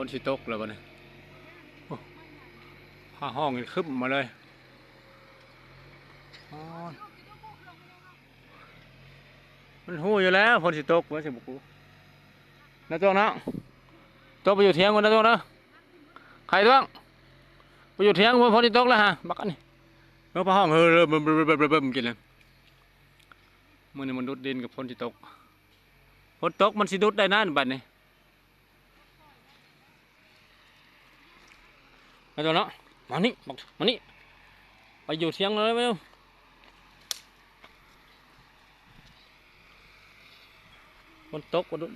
ຝົນຊິຕົກແລ້ວບັດນີ້ ໂອ້ ຟ້າຮ້ອງຂຶ້ນມາເລີຍ. ອໍ ມັນຮູ້ຢູ່ແລ້ວຝົນຊິຕົກ ມັນຊິບໍ່ກູ ນາຕົວງເນາະ. ຕົວງໄປຢູ່ຖຽງພຸ້ນ ນາຕົວງເດີ ໄຂ່ຕົວງ ໄປຢູ່ຖຽງພຸ້ນ ຝົນຊິຕົກແລ້ວຫາ ບັກອັນນີ້. ເອີ ຟ້າຮ້ອງເຮີ ເຮີ ເຮີ ກິນແລ້ວ. ມື້ນີ້ມັນດຸດດິນກັບຝົນຊິຕົກ ຝົນຕົກມັນຊິດຸດໄດ້ນັ້ນບັດນີ້. ໄປຕົວເນາະ ມານີ້ ມານີ້ ໄປຢູ່ຖຽງເລີຍ ໄປ. ຝົນຕົກບໍ່ດຸດ.